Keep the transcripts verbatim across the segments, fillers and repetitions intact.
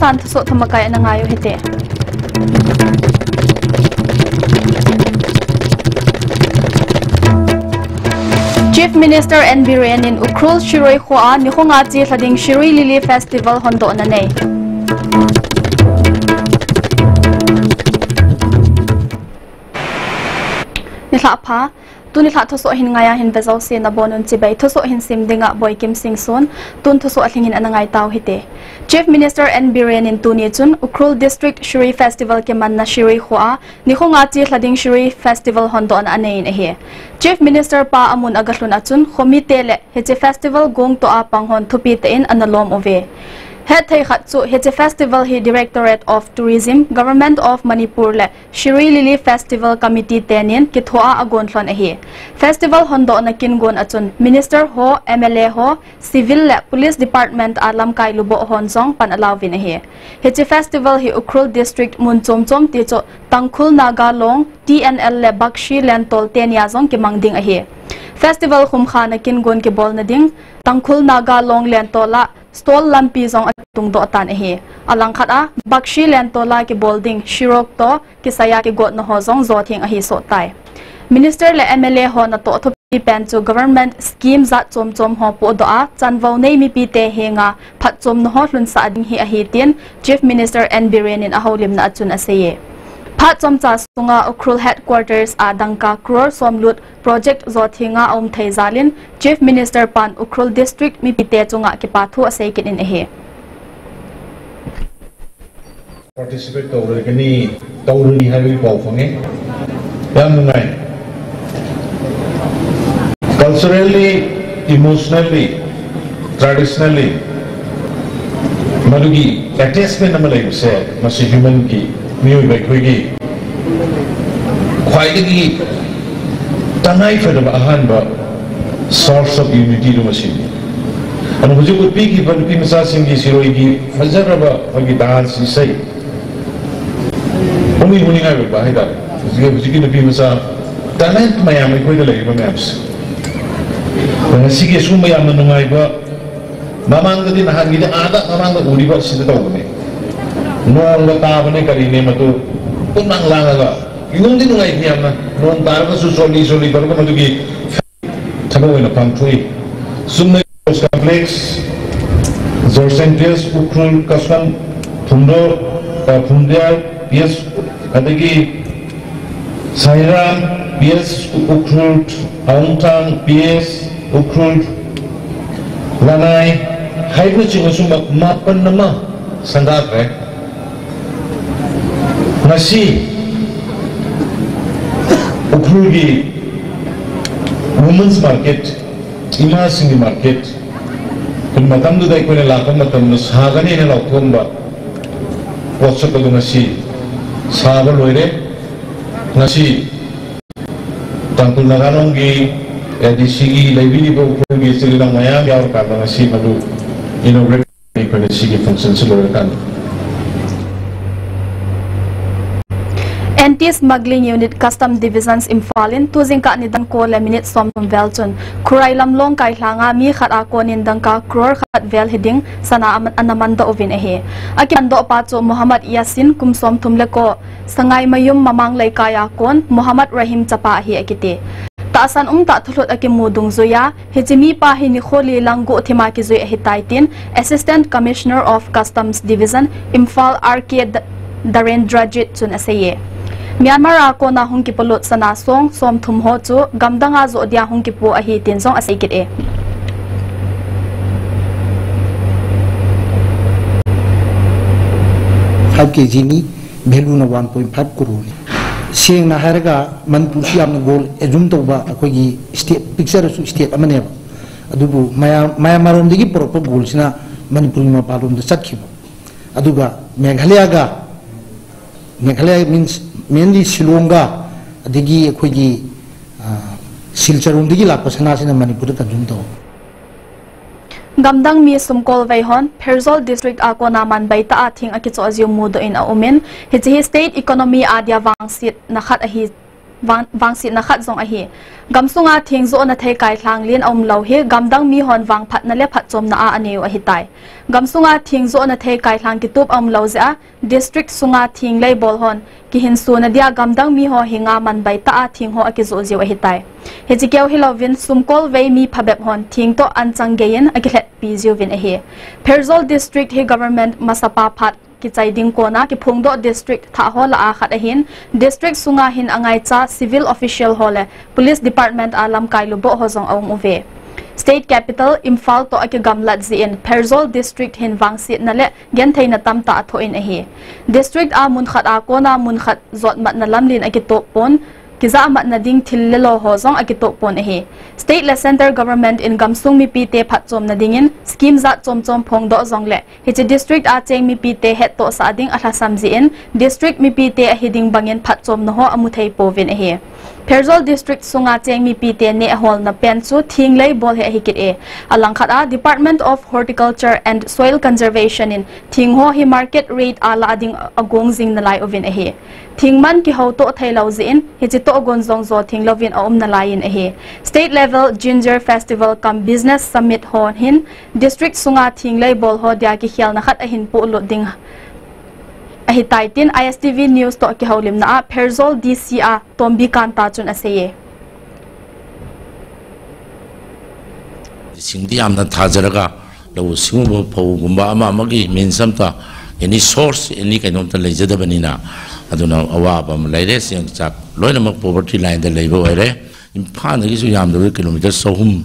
San thusoh thamakai ana ngai u hite. Chief Minister N Biren in Ukhrul Shirui khoa nikho nga chi lha ding Shirui Lily Festival hondohna nei. Nilhah pha, tuni lhah thusoh hin ngai a hin ve jouse nabonun chibai, thusoh hin sim dinga Boikim Singson, tun thusoh alhing hin ana ngai tau hite. Chief Minister N Biren in tuni chun Ukhrul District Shirui Festival kimanna Shirui khoa nikho nga chi lha ding Shirui Festival hondohna anei in ahi. Chief Minister pa amun agalhun a chun khomite le hiche festival gong toh a pang hon thupi tah in ana lom uve. Hetthei khat chu hiche festival hi Directorate of Tourism, Government of Manipur le Shirui Lily Festival Committee tenin kithoa agon lhon ahi. Festival hondohna kin gon a chun Minister ho, M L A ho, Civil le Police Department a lamkai luboh hon jong pan alauvin ahi. Hiche festival hi Ukhrul District mun chom chom ti chu Tangkhul Naga Long, T N L le Bakshi Lentol tenia jong kimang ding ahi. Festival khumkhana kin gon kibolna ding Tangkhul Naga Long Lentol a stall lampi jong akitungdoh tan ahi. Alangkhat a Bakshi Lentol a kibol ding Shirok toh kisai a kigotna ho jong jotheng ahi soh tai. Minister le M L A ho natoh thupi pen chu government scheme jat chom chom ho pohdoh a chanvou nei mipite henga phatchomna ho lhunsah ding hi ahi tin Chief Minister N Biren in ahoulimna a chun aseiye. Phat chomcha sunga Ukhrul Headquarters a dangka crore som lut project jothenga aum thei jalin Chief Minister pan Ukhrul District mipite chunga kipathu asei kit in ahi. Participate tourani, tourani haiwi pau fange. Yam ngai. Culturally, emotionally, traditionally, madugi attachment nama leibse, masi human ki, miyu bai khuigi. Khwaidagi tangai fadaba ahanba source of unity lu masi. Ano hujik utpi ki panupi masa singgi siroi ki fajaraba pagi dance isai. Huni huni ngai ba hai da. Hujik hujik ki nupi masa talent mayam ai koi da lagi ba mayam si. Nasi ke sum mayam na nungai ba. Mamang ka din ahan gidi ada mamang ka uri ba sida tau ne. Nong ka ta ba ne kari ne matu. Pun mang lang ka. Inung din ngai kiyam na. Nong ta ka su soli soli ka ka matu ki. Thabo na pang thui. Sum na Sports Complex, Zorsen P S Ukhrul, Kasam Phumdo, uh, Phumdial P S, adagi Sairam P S Ukhrul, Aungthang P S Ukhrul, Lanai, haibu ching sum mapan nama sangat re. Ngasi Ukhrul gi Women's Market, Ima Singh Market, kun matam du dai kun la kun matam du saga ni na lau kun ba. What's up du ngasi saga loire ngasi Tangkhul Naga Long gi A D C gi laibi di bo Ukhrul gi sili lang mayam ya ka ngasi madu inaugurate Ni pwede sige function sa lawyer kan. Anti-smuggling unit Custom Divisions Imphal in tujingkah nidan ko le minute somthum vel chun Khurai lam Longkai lhanga mi khat a konin dangka crore khat vel hiding sana aman, ana mandoh uvin ahi. Akimandoh pa chu Mohammad Yasin kum somthum le ko Sangaimayum Mamang Leikai a kon Mohammad Rahim chapa ahi akiti. Tahsan umtah thulhut akimu dungjuia, Hiche mipa hi nikho li lang guhthima kijui ahitai tin Assistant Commissioner of Customs Division, Imphal R K D-, Darendrajit chun aseiye. Myanmar a kona hung kipolut sana song somthum ho chu gamdanga joh dia hung kipu ahi tin jong asei kit e. Five K G ni, value na one point five crore ni. Sengna hailaga Manipur si yamna gold ejum touba, akhoigi state, picture su state amaneba. Adubu Maya-, Myanmar romdagi porokpa gold sina Manipur mapalomda chatkhiba. Aduga Meghalaya ga, Meghalaya means mainly Shillong ga, adagi akhoigi, ah, Silchar romdagi lakpa sana sina Manipur da consume tou. Gamdang mi sumkolvei hon, Pherzawl District a kona manbeitah a thing akichoh jiu mudoh in aumin, hiche hi state economy a dia vangsetna khat ahi, vang, vangsetna khat jong ahi. Gamsunga thingjohna thei kailhang lien aumlou hi gamdang mihon vangphatna le phatchomna a aneiu ahitai. Gamsunga thingjohna thei kailhang kitup aumlou jeh a district sunga thing leibol hon kihinsona dia gamdang miho henga manbai tah a thing ho akijoh jiu ahitai. Hiche keu hilouvin sumkolvei mi phabep hon thing toh anchang geiyin akilhetpi jiuvin ahi. Pherzawl district hi government masapa phat kichai ding kona kiphongdoh district thah ho lah a khat ahin, district sunga hin angaicha civil official ho le police department a lamkai luboh ho jong aum uve. State capital Imphal toh akigamlat jeh in Pherzawl district hin vangsetna le gentheina tamtah athoh in ahi. District a munkhat a kona munkhat jotmatna lamlen akitoh pon, kijahmatna ding thil le lo ho jong akitoh pon ahi. State le centre government in gamsung mipite phatchomna dingin scheme jat chomchom phongdoh jongle hiche district a cheng mipite hettohsah ding alhasam jeh in district mipite ahiding bangin phatchomna ho amuthei pouvin ahi. Pherzawl district sunga cheng mipite nehholna pen chu thing leibol hi ahikit e. Alangkhat a Department of Horticulture and Soil Conservation in thing ho hi market rate a lah ding agong jing nalai uvin ahi. Thingman kihoutoh theilou jeh in hiche tohgon jong jo thinglouvin aum nalaiyin ahi. State level Ginger Festival cum Business Summit ho hin district sunga thing leibol ho dia kikhelna khat ahin pohlut ding ahitai tin I S T V News toh kihoulimna a Pherzawl D C a Tombi Kanta chun aseiye. ꯁꯤꯡꯗꯤ ꯌꯥꯝꯅ ꯊꯥꯖꯔꯒ ꯂꯧꯎ ꯁꯤꯡꯎꯕ ꯐꯧꯒꯨꯝꯕ ꯑꯃ ꯑꯃꯒꯤ ꯃꯤꯟꯁ ꯑꯝꯇ ꯑꯦꯅꯤ ꯁꯣꯔꯁ ꯑꯦꯅꯤ ꯀꯩꯅꯣꯝꯇ ꯂꯩꯖꯗꯕꯅꯤꯅ ꯑꯗꯨꯅ ꯑꯋꯥꯕ ꯑꯃ ꯂꯩꯔꯦ꯫ ꯆꯦꯡ ꯆꯥꯛ ꯂꯣꯏꯅꯃꯛ ꯄꯣꯚꯔꯇꯤ ꯂꯥꯏꯟꯗ ꯂꯩꯕ ꯑꯣꯏꯔꯦ꯫ ꯏꯝꯐꯥꯜꯗꯒꯤꯁꯨ ꯌꯥꯝꯗꯕꯗ ꯀꯤꯂꯣꯃꯤꯇꯔ ꯆꯍꯨꯝ,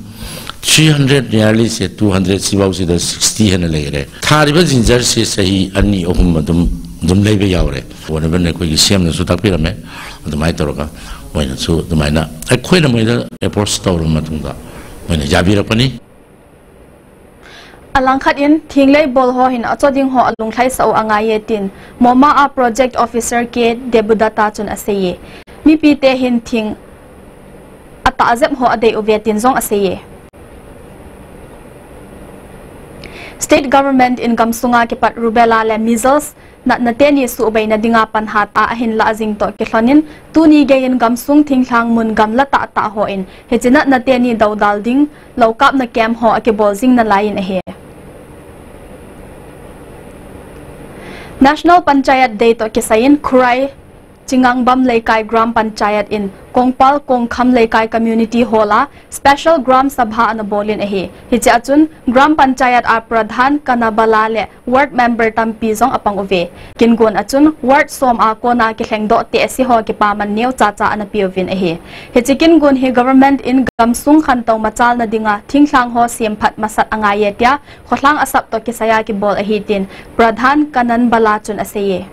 three hundred nearly ꯁꯦ two hundred ꯁꯤꯐꯥꯎꯁꯤꯗ sixty ꯍꯦꯟꯅ ꯂꯩꯈ꯭ꯔꯦ꯫ ꯊꯥꯔꯤꯕ ꯖꯤꯟꯖꯔꯁꯤ ꯆꯍꯤ ꯑꯅꯤ ꯑꯍꯨꯝ ꯑꯗꯨꯝ ꯑꯗꯨꯝ ꯂꯩꯕ ꯌꯥꯎꯔꯦ꯫ ꯑꯣꯅꯦꯕꯜ ꯑꯩꯈꯣꯏꯒꯤ ꯁꯤ ꯑꯦꯝꯅꯁꯨ ꯇꯥꯛꯄꯤꯔꯝꯃꯦ꯫ ꯑꯗꯨꯃꯥꯏꯅ ꯇꯧꯔꯒ ꯃꯣꯏꯅꯁꯨ ꯑꯗꯨꯃꯥꯏꯅ ꯑꯩꯈꯣꯏꯅ ꯃꯣꯏꯗ ꯑꯦꯄ꯭ꯔꯣꯁ ꯇꯧꯔꯕ ꯃꯇꯨꯡꯗ ꯃꯣꯏꯅ ꯌꯥꯕꯤꯔꯛꯄꯅꯤ꯫ Alangkhat in thing leibol ho hin achoding ho alunglhaisah u angaiye tin MoMA a project officer K Debudata chun aseiye. Mipite hin thing atahjep ho adei uve tin jong aseiye. State government in gamsunga kipat rubella le measles natna teni suhbeina dinga pan hatah a ahin lah jing toh kilhonin tuni geiyin gamsung thinglhang mun gamla tahtah hon hiche natna teni doudal ding loukapna camp ho akibol jing nalaiyin ahi. National Panchayat Day toh kisaiyin Khurai Chingangbam Leikai Gram Panchayat in Kongpal Kongkham Leikai Community Hall a Special Gram Sabha anabolin ahi. Hiche a chun Gram Panchayat a Pradhan, Kanabala le Ward Member tampi jong apang uve. Kingon a chun Ward som a kona kilhengdoh tehse ho kipaman neo chacha anapeuvin ahi. Hiche kingon hi government in gamsung khantou machalna dinga thinglhang ho semphat masat angaiye tia kholhang asap toh kisaiya kibol ahi tin Pradhan Kananbala chun aseiye.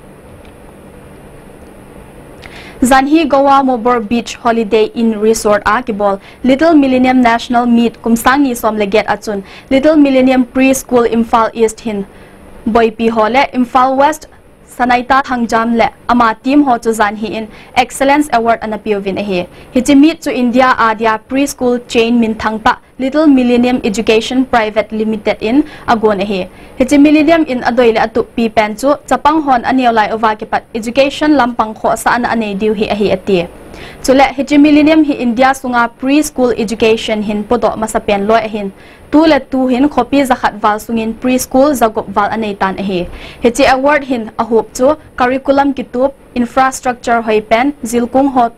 Janhi Goa Mobor Beach Holiday Inn Resort a kibol Little Millennium National Meet kum sang ni som le get a chun Little Millennium Preschool Imphal East hin boipi ho le Imphal West Sanaita Thangjam le ama team ho chu janhi in Excellence Award anapeuvin ahi. Hiche meet chu India a dia preschool chain minthang tah Little Millennium Education Private Limited in agon ahi. Hiche Millennium in adei le atuppi pen chu chapang hon aneo lai uva kipat education lampang khohsahna anei diu hi ahi ati. Chule hiche Millennium hi India sunga preschool education hin podoh masapen loi ahin. Tuletu hin khopi jakhat val sungin preschool jagup val anei tan ahi. Hiche award hin ahup chu curriculum kitup, infrastructure hoipen, jilkung ho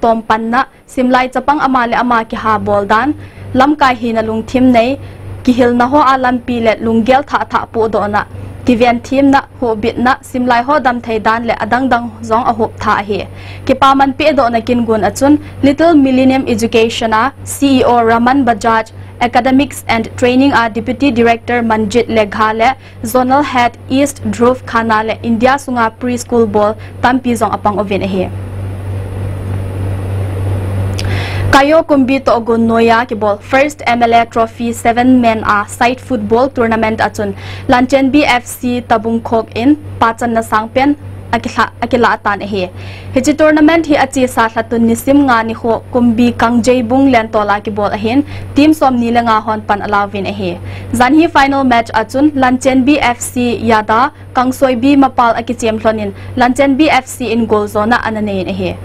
tompanna, simlai chapang ama le ama kihabol dan, lamkai hina lungthim nei, kihilna ho a lampi le lunggel thah thah pohdohna, kiventhimna, huhbitna, simlai ho damthei dan le adangdang jong ahup tha ahi. Kipaman pehdohna kingon a chun Little Millennium Education a C E O Raman Bajaj, Academics and Training a Deputy Director Manjit Legha le Zonal Head East Dhruv Khanna le India sunga preschool bol tampi jong apang uvin ahi. Kayo Kumbi toh gon noiya kibol First M L A Trophy seven men a side football tournament a chun Lanchenbi F C Tabung Khok in pachanna sangpen akilha, akilah tan ahi. Hiche tournament hi achesa lhatun nisim nga nikho Kumbi Kangjeibung Lentol a kibol ahin, team somni le nga hon pan alauvin ahi. Janhi final match a chun Lanchenbi F C Yada Kangsoibi Mapal akichem lhonin Lanchenbi F C in goal jona ananei in ahi.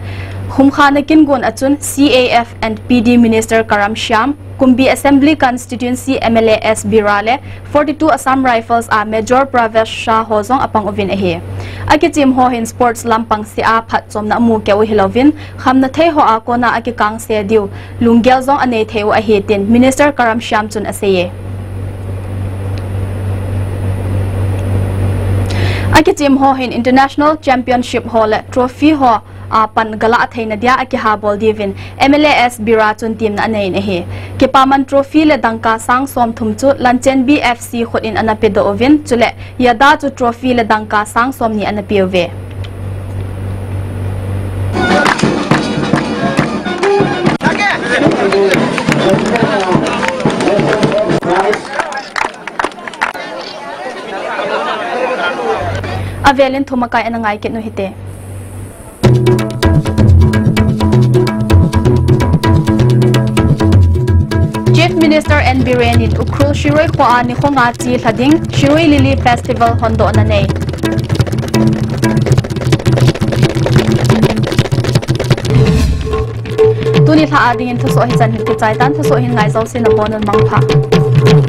Humkhana kingon a chun C A F and P D Minister Karam Shyam, Kumbi Assembly Constituency M L A S Bira le forty-two Assam Rifles a Major Pravesh Shah ho jong apang uvin ahi. Akichem ho hin sports lampang seh a phatchomna amu keu hilouvin, khamna thei ho a kona akikangse diu lunggel jong anei thei u ahi tin Minister Karam Shyam chun aseiye. Akichem ho hin international championship ho le trophy ho a pan galah theina dia akihabol diuvin M L A S Bira chun temna anei in ahi. Kipaman trophy le dangka sang somthum chu Lanchenbi F C khut in ana pedoh uvin, chule Yada chu trophy le dangka sang somni ana peuve. Avelin thumakai ana ngai kit u hite. Chief Minister N Biren in Ukhrul Shirui khoa nikho nga chi lha ding Shirui Lily Festival hondohna nei. Tuni lha a dingin thusoh hichan hin kichai tan, thusoh hin ngai jouse nabonun mangpha.